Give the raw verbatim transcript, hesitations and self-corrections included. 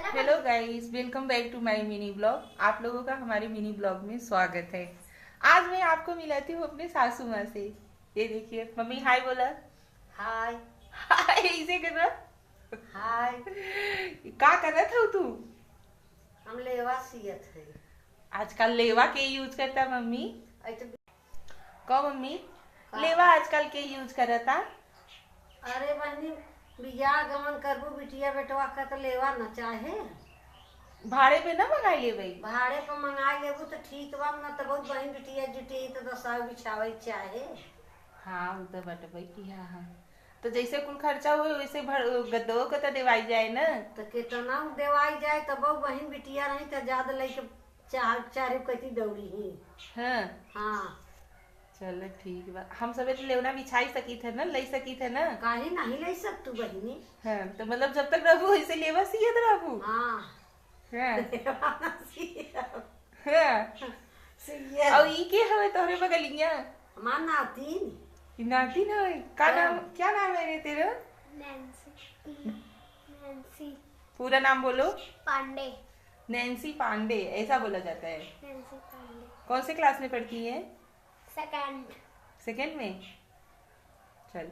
Hello guys, welcome back to my mini blog। आप लोगों का हमारे मिनी ब्लॉग में स्वागत है। आज मैं आपको मिलाती हूँ अपने सासू माँ से। ये देखिए मम्मी, हाय बोला। हाय। हाय, इसे करना। हाय। का करत हऊ तू? हम लेवा सियत है। आजकल लेवा के यूज करता मम्मी? ऐसे कहो मम्मी, का? लेवा आजकल के यूज करता? अरे बहनी, बियाह गमन करबू बिटिया बेटवा का तो लेवा न चाहे। भाड़े पे ना मंगाई लेबै? भाड़े पे मंगाई लेबू तो ठीक बा, न तो बहुत बहन बिटिया जुटी तो दसाव बिछावे चाहे। हाँ, उ तो बटबै की हाँ, हाँ। तो जैसे कुल खर्चा होई वैसे भर गद्दो के तो देवाई जाए ना। तो कितना देवाई जाए तब बहन बिटिया रही तो ज्यादा लेके चार चार कति दौड़ी ही। हाँ। हाँ। चलो ठीक बा, हम सबे तो लेवना बिछाई सकी थे ना, ले सकी थे ना। काहे नहीं ले सक तू बहिनी? हाँ, तो मतलब जब तक रहबू वैसे लेवा सियत रहबू। हाँ। हाँ। लेवा ना सियत। हाँ। सियत। और ई के हवे तोहरे बगलिया? हमार नातिन। ई नातिन हवे? का हाँ। नाम, क्या नाम है रे तेरा? नैन्सी। नैन्सी। पूरा नाम बोलो। पांडे। नैन्सी पांडे, ऐसा बोला जाता है। नैन्सी पांडे। कौन से क्लास में पढ़ती है? सेकंड। सेकंड में? चल,